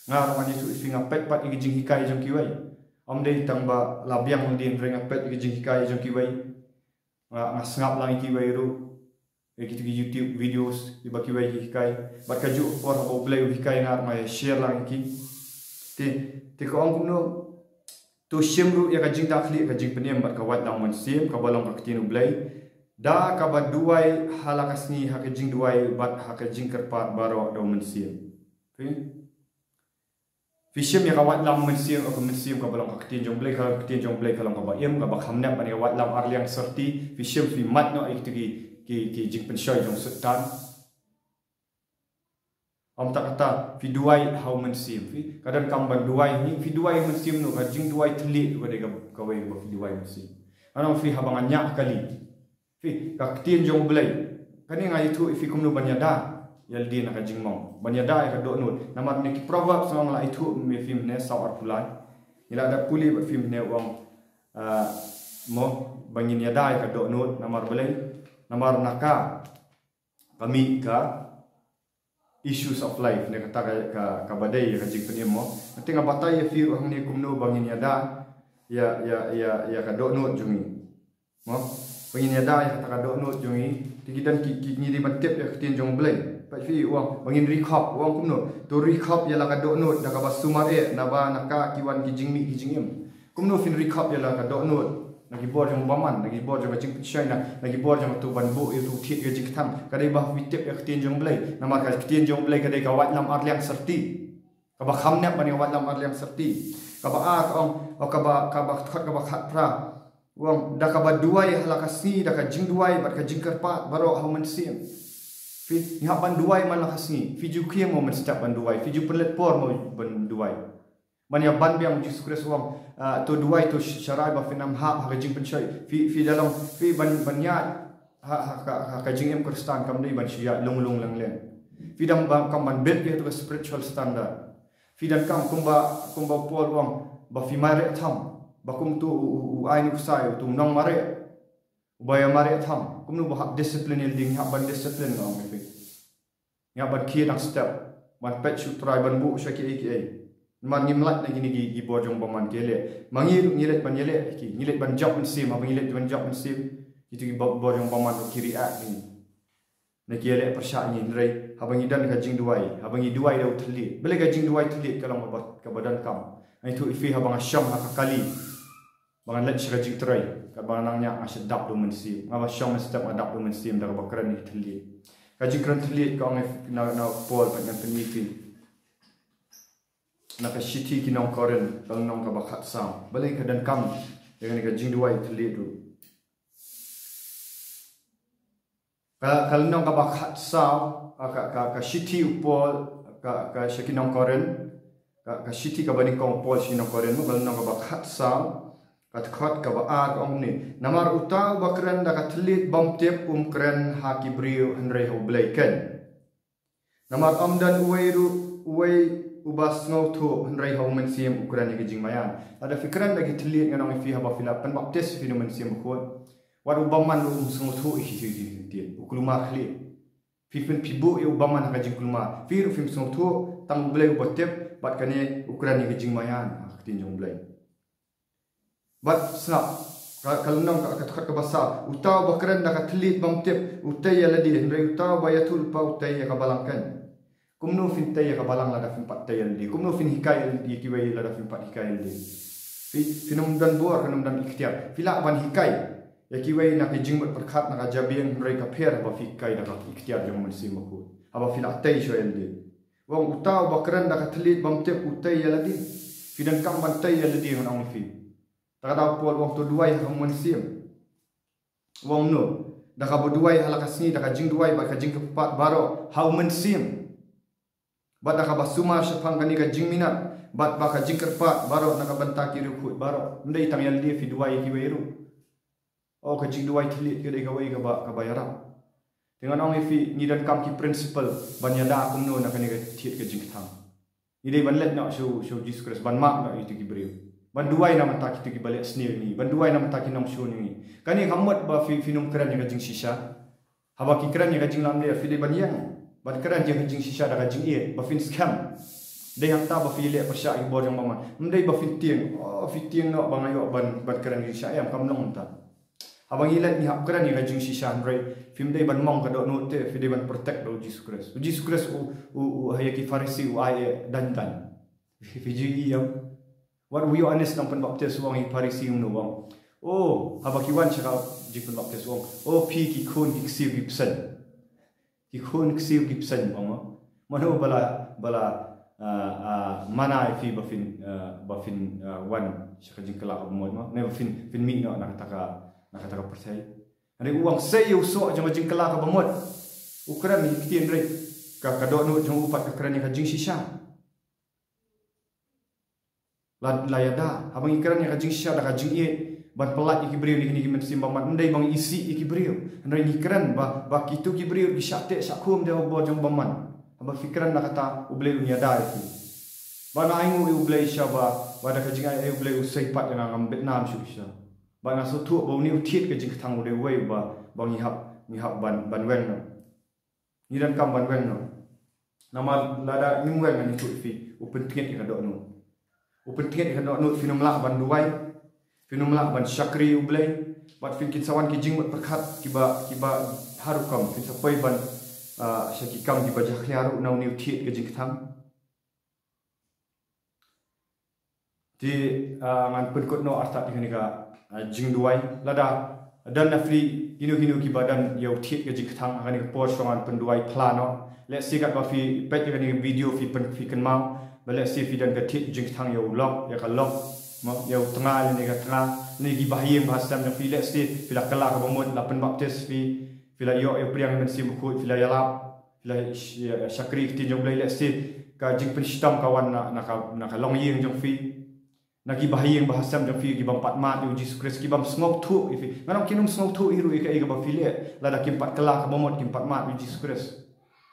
Nga ruh ngan ïathuh ïa phi, nga peit pat ïa ki jinghikai jong kiwei. Ym dei tang ba la biang lade, hynrei nga peit ïa ki jinghikai jong kiwei. Nga, nga sngap lang ïa kiwei ruh, ïa kito ki YouTube videos kiba kiwei ki hikai. Bad kajuh ka por haba U Blei u hikai nga ruh nga ïa share lang ïa ki. Te, te ka ong kumno, to shim ruh ïa ka jingda khlieh ka jingpynim bad ka waitlam u Mynsiem kaba long ka ktien U Blei, da kaba duwai ha la ka sngi ha ka jingduwai bad ha ka jingkyrpad baroh da u Mynsiem. Phi? Phi shim ïa ka waitlam u Mynsiem, ka Mynsiem kaba long ka ktien jong U Blei, ka ktien jong U Blei ka long kaba im, kaba kham nep ban ïa ka waitlam ar liang syrti. Phi shim, phi mad noh ïa kito ki, ki, ki jingpynshoi jong u Soitan. Ym tang kata, phi duwai ha u Mynsiem, phi, ka donkam ban duwai, ngi, phi duwai u Mynsiem noh, ka jingduwai thylliej ruh ka dei ka, kawei kaba phi duwai u Mynsiem. Ngan ong ïa phi, haba nga ñiah kali, phi, ka ktien jong U Blei, kane nga ïathuh ïa phi kumno ban ïada ïa lade na ka jingmong, ban ïada ïa ka dohnud. Namar ne ki Proverbs nga ong, la ïathuh ïa phi mynne saw arphew lai. Ngi la dep pule bad phi mynne, u ong, ah, mo, ba ngin ïada ïa ka dohnud, namar balei? Namar na ka ka mih ka issues of life, ne kata ka, ka, kaba dei ïa ka jingpynim, mo. Te nga batai ïa phi ruh hangne kumno ba ngin ïada. ïa ïa ïa ïa ka dohnud jong ngi. Mo, ba ngin ïada ïa kata ka dohnud jong ngi. Te ki don ki, ki, ngi dei ban tip ïa ka ktien jong U Blei. Peit phi, u ong ba ngin ri khop, u ong kumno? To ri khop ïa la ka dohnud da kaba sumar eh, naba na ka ki wan ki jingmih ki jingim. Kumno phin ri khop ïa la ka dohnud? Na ki bor jong u bymman, na ki bor jong ka jingpynshoi, na, na ki bor jong uto ban buh ïa uto u thied ka jingkthang. Ka dei ba phi tip ïa ka ktien jong U Blei. Namar ka ktien jong U Blei ka dei ka waitlam arliang syrti. Kaba kham nep ban ïa waitlam arliang syrti. Kaba ar ka ong, o kaba, kaba khot, kaba khatphra. U ong, da kaba duwai ha la ka sngi, da ka jingduwai bad ka jingkyrpad baroh ha U Mynsiem. Phi, ngi hap ban duwai man la ka sngi. Phi ju khie mo mynstep ban duwai. Phi ju pynleit por mo ban duwai. Ban ïa ban biang, Jisu Khrist u ong, ah, to duwai, to sh-, sharai ba phin ym hap ha ka jingpynshoi. Phi, phi da long, phi ban, ban ïaid ha, ha ka, ha ka jingim Khristan kam dei ban shu ïaid lung lung leng leng. Phi donkam ban build ïa uto ka spiritual standard. Phi donkam, kumba, kumba u Paul u ong, ba phi mareh tham, ba kum uto u, u, u aiñ u ksai, uto u nongmareh uba ïa mareh tham. Kumno ba hap discipline ïa lade? Ngi hap ban discipline, nga ong ïa phi. Ngi hap ban khie dang step, ban peit sha U Trai, ban buh sha kiei kiei. Namar ngim lait na kine ki, ki bor jong u bymman ki ïaleh. Ma ngi ruh ngi leit ban ïaleh ki, ngi leit ban jop mynsiem, haba ngi leit ban jop mynsiem, kito ki bo-, bor jong u bymman ruh ki react ïa ngi. Na ki ïaleh pyrshah ïa ngi, hynrei haba ngi don ka jingduwai, haba ngi duwai da u thylliej. Balei ka jingduwai thylliej ka long kaba, kaba donkam? Nga ïathuh ïa phi, haba nga shong ha ka kali ba ngan leit sha ka jingtrei, katba nga nang ñiah nga shu dap da U Mynsiem. Nga ba shong mynstep nga dap da U Mynsiem da kaba kren ïa ki thylliej. Ka jingkren thylliej ka ong na, na u Paul, pat ngan pyni ïa phi. Na ka shithi ki nong Korinth, ka lynnong kaba khatsaw. Balei ka donkam ïa kane ka jingduwai thylliej ruh? Ka, ka lynnong kaba khatsaw, ka, ka, ka, ka shithi u Paul, ka, ka sha ki nong Korinth, ka, ka shithi kaba nyngkong u Paul sha ki nong Korinth, ka lynnong kaba khatsaw, ka dkhot kaba ar ka ong kumne: Namar uta uba kren da ka thylliej bymtip um kren ha ki briew hynrei ha U Blei keiñ. Namar ym don uwei ruh, uwei uba sngewthuh hynrei ha U Mynsiem u kren ïa ka jingmaïan. Lada phi kren da ki thylliej, ngan ong ïa phi, haba phi la pynbaptis phi da U Mynsiem Bakhuid, wat u bymman ruh um sngewthuh ïa ki, ki, ki, ki, u kulmar khlieh. Phi pyn, phi buh ïa u bymman ha ka jingkulmar. Phi ruh phim sngewthuh, tang U Blei uba tip, bad kane u kren ïa ka jingmaïan ha ka ktien jong U Blei. Bad sngap, ka, ka lynnong ka, ka dkhot kaba saw: Uta uba kren da ka thylliej bymtip u tei ïa lade, hynrei uta uba ïathuhlypa u tei ïa ka balang keiñ. Kumno phin tei ïa ka balang lada phim pat tei ïa lade? Kumno phin hikai ïa kiwei lada phim pat hikai ïa lade? Phi, phin ym don bor, phin ym don iktiar. Phi lah ban hikai ïa kiwei na ka jingmut pyrkhat, na ka jabieng, hynrei ka pher haba phi hikai da ka iktiar jong U Mynsiem Bakhuid, haba phi la tei shuwa ïa lade. U ong, uta uba kren da ka thylliej bymtip u tei ïa lade. Phi donkam ban tei ïa lade, ngan ong ïa phi. Te ka daw u Paul u ong to duwai ha U Mynsiem. U ong kumno? Da kaba duwai ha la ka sngi, da ka jingduwai bad ka jingkyrpad baroh ha U Mynsiem. Bad da kaba sumar shaphang kane ka jingminot, bad ba ka jingkyrpad baroh na ka bynta ki riewkhuid baroh. Ym dei tang ïa lade, phi duwai ïa kiwei ruh. O, ka jingduwai thylliej ka dei kawei kaba, kaba ïarap. Te ngan ong ïa phi, ngi donkam ki principle ban ïada kumno na kane ka thied ka jingkthang. Ngi dei ban leit noh sha u, sha u Jisu Khrist, ban map noh ïa kito ki briew, ban duwai na ka bynta kito kiba leh sniew ïa ngi, ban duwai na ka bynta ki nongshun ïa ngi. Kane kam mut ba phi, phin ym kren ïa ka jingshisha. Haba ki kren ïa ka jinglamler, phi dei ban ïeng ban kren ïa ka jingshisha da ka jingïeit, ba phin skhem. Dei hangta ba phi leh pyrshah ïa ki bor jong u bymman. Ym dei ba phin tieng, o, phi tieng noh ba nga ïoh ban, ban kren jingshisha, em, kam long hangta. Haba ngi leit ngi hap kren ïa ka jingshisha, hynrei phim dei ban mong ka dohnud te, phi dei ban protect da u Jisu Khrist. U Jisu Khrist u, u, u, ha ïa ki Pharisi u ai ïa dang dang. Phi ju ïohi em? Wat u Ïoannis nongpynbaptis u ong ïa ki Pharisi, u ong, o, haba ki wan sha ka jingpynbaptis u ong, o phi ki khun ki ksiew ki bseiñ. Ki khun ksiew ki bseiñ, u ong. Mano ba la, ba la, ah, ah, mana ïa phi ba phin, ah, ba phin, ah, wan sha ka jingkylla kaba mut, mo? Ne ba phin, phin mih noh na kata ka, na kata ka pyrthei? Hynrei u ong sei ïa u soh jong ka jingkylla kaba mut. U kren ïa ki ktien, hynrei ka, ka dohnud jong u pat ka kren ïa ka jingshisha. La, la ïada, haba ngi kren ïa ka jingshisha da ka jingïeit, ban pyllait ïa ki briew na kine ki mynsiem bymman, ym dei ba ngi isih ïa ki briew. Hynrei ngi kren ba, ba kito ki briew ki shah teh shah khum da u bor jong u bymman. Haba phi kren na kata, U Blei un ïada ïa phi. Ba nga ainguh ïa U Blei shisha ba, ba da ka jingai ei U Blei u sei pat ïa nga, ngam bit nam shuh shisha. Ba nga sngewthuh ba une u thied ka jingkthang u dei uwei ba, ba ngi hap, ngi hap ban, ban weng noh. Ngi donkam ban weng noh. Namar lada ngim weng, ngan ïathuh ïa phi, u pyntnget ïa ka dohnud. U pyntnget ïa ka dohnud, phin ym lah ban duwai. Phin ym lah ban shakri ïa U Blei. Bad phin kin sa wan ki jingmut pyrkhat kiba, kiba ha rukom, phin sa poi ban, ah, sha ki kam kiba jakhlia ruh na une u thied ka jingkthang. Te, ah, ngan pynkut noh artat ïa kane ka, ah, jingduwai. Lada don na phi kino kino kiba don ïa u thied ka jingkthang, ha kane ka por shuwa ngan pynduwai phla noh. Let's say katba phi peit ïa kane ka video phi pyn, phi kynmaw ba let's say phi don ka thied jingkthang ïa u lok, ïa ka lok, mo, ïa u tnga, ïa kane ka tnga, ïa kine kiba ha ïing ba ha sem jong phi, let's say phi la kylla kaba mut, la pynbaptis phi, phi la ïoh ïa u pdiang Mynsiem Bakhuid, phi la ïalap, phi la sh-, ïa, shakri ktien jong U Blei, let's say ka jingpynshitom ka wan na, na ka, na ka longïing jong phi, na kiba ha ïing ba ha sem jong phi, ki bym pat mad ïa U Jisu Khrist, ki bym sngewthuh ïa phi. Ngan ong kin ym sngewthuh hi ruh ïa kaei kaba phi leh lada kim pat kylla kaba mut, kim pat mad ïa U Jisu Khrist.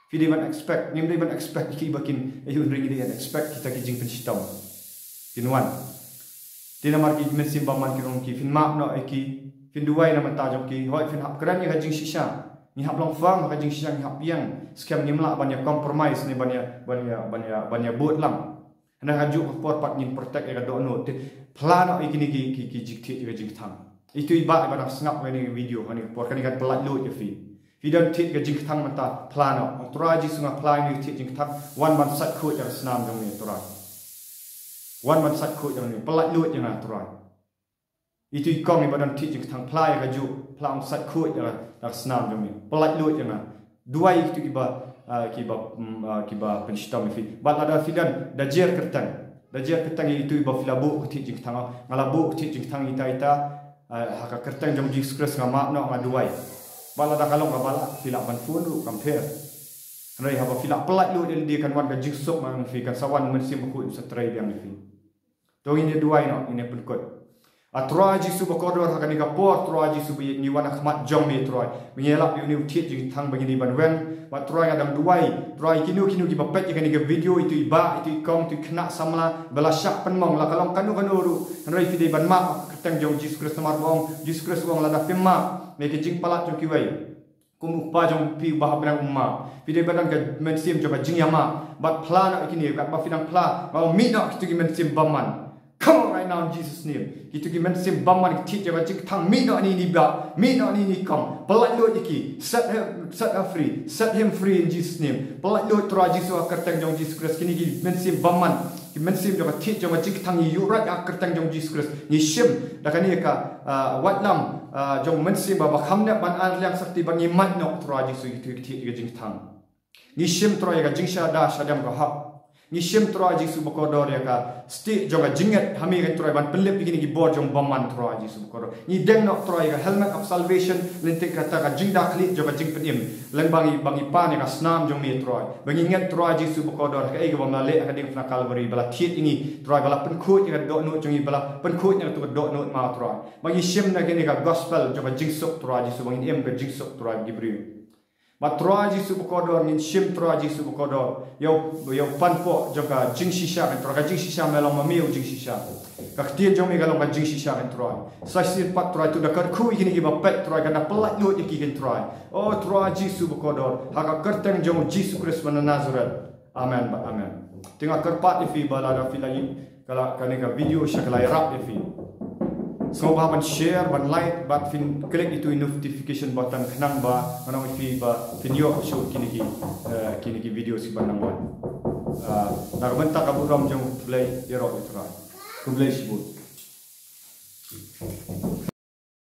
Phi dei ban expect, ngim dei ban expect ïa kiba kin, eh, hynrei ngi dei ban expect kita ki jingpynshitom kin wan. Te namar ki mynsiem bymman kin ong ki, phin map noh ïa ki, phin duwai na bynta jong ki, hooid phin hap kren ïa ka jingshisha. Ngi hap long firm ha ka jingshisha, ngi hap ïeng, skhem ngim lah ban ïa compromise ne ban ïa, ban ïa, ban ïa, ban ïa bud lang. Hynrei ha kajuh ka por pat ngin protect ïa ka dohnud. Te phla noh ïa kine ki, ki, ki jingthied ïa ka jingkthang. Ito i bah iba dang sngap ïa kane ka video, ha kane ka por, kane kan pyllait luid ïa phi. Phi don thied ka jingkthang mynta, phla noh. Ong, Trai Jisu, nga phla ïa kane ka thied jingkthang, wan ban sait khuid ïa ka snam jong me, Trai. Wan ban sait khuid ïa nga, pyllait luid ïa nga, Trai. Ito i kong iba don thied jingkthang, phla ïa kajuh, phla, ong, sait khuid ïa ka, ïa ka snam jong me, pyllait luid ïa nga. Duwai ïa kito kiba, ah, kiba, mm, ah, kiba pynshitom ïa phi. Bad lada phi don, da jer kyrteng. Da jer kyrteng ïa ito iba phi la buh ka thied jingkthang. Nga la buh ka thied jingkthang ita ita, ah, ha ka kyrteng jong Jisu Khrist nga map noh, nga duwai. Bad lada ka long kaba lah, phi lah ban phone ruh, kam pher. Hynrei haba phi la pyllait luid ïa lade, kan wan ka jingsuk ma phi, kan sa wan Mynsiem Bakhuid, sa trei biang ïa phi. To ngin ïa duwai noh, ngin ïa pynkut. A Trai Jisu bakordor, ha kane ka por, Trai Jisu, ba ngi wan ha khmat jong me, Trai. Ba ngi ïalap ïa une u thied jingkthang ba ngi dei ban weng. Bad Trai, nga dang duwai, Trai, kino kino kiba peit ïa kane ka video, ito i bah, ito i kong, ito i khynnah samla ba la shah pynmong, la ka long kano kano ruh, hynrei phi dei ban map ha ka kyrteng jong Jisu Khrist, namar ba ong Jisu Khrist, ba ong lada phim map ïa ka jingpalat jong kiwei, kum U Kpa jong phi uba ha bneng um map. Phi dei ban don ka mynsiem jong ka jingïamap. Bad phla noh ïa kine, katba phi dang phla, nga ong, mih noh kito ki mynsiem bymman. Come out right now in Jesus' name. Kito ki mynsiem bymman, ki thied jong ka jingkthang, mih noh na ine i bah, mih noh na ine i kong. Pyllait luid ïa ki. Set her, set her free. Set him free in Jesus' name. Pyllait luid, Trai Jisu, ha ka kyrteng jong Jisu Khrist, kine ki mynsiem bymman, ki mynsiem jong ka thied jong ka jingkthang, ngi ïuhrat ha ka kyrteng jong Jisu Khrist. Ngi shim da kane ka, ah, waitlam, ah, jong u Mynsiem ba, ba kham nep ban ar liang syrti, ba ngi mad noh, Trai Jisu, ïa kito ki thied ka jingkthang. Ngi shim, Trai, ïa ka jingshada shadem ka hok. Ngi shim, Trai Jisu bakordor, ïa ka stieh jong ka jingngeit ha me, Trai, ban pynlip ïa kine ki bor jong u bymman, Trai Jisu bakordor. Ngi deng noh, Trai, ïa ka helmet of salvation, lynti kata ka jingda khlieh jong ka jingpynim. Lane ba ngi, ba ngi pan ïa ka snam jong me, Trai. Ba ngi ngeit, Trai Jisu bakordor, ha kaei kaba me la leh ha ka diengphna Kalbari, ba la thied ïa ngi, Trai, ba la pynkhuid ïa ka dohnud jong ngi, ba la pynkhuid ïa kato ka dohnud ma, Trai. Ba ngi shim na kane ka gospel jong ka jingsuk, Trai Jisu, ba ngin im ka jingsuk, Trai, ki briew. Bad Trai Jisu bakordor, ngin shim, Trai Jisu bakordor, ïa u, ïa u panpoh jong ka jingshisha, Trai, ka jingshisha me long ma me u jingshisha. Ka ktien jong me ka long ka jingshisha, Trai. Sa shisien pat, Trai, to da kyrkhu ïa kine kiba peit, Trai, kan da pyllait luid ïa ki, Trai. O Trai Jisu bakordor, ha ka kyrteng jong u Jisu Khrist ba na Nazareth. Amen bad amen. Te nga kyrpad ïa phi ba lada phi la ïoh ka la, kane ka video sha ka la ïarap ïa phi, sngewbha ban share, ban like, bad phin click ïa uto u notification button khnang ba ngan ong ïa phi ba phin ïoh shuh kine ki, eh, kine ki video kiban nang wan. Ah, na ka bynta ka burom jong U Blei, ïaroh ïa U Trai. Khublei shibun.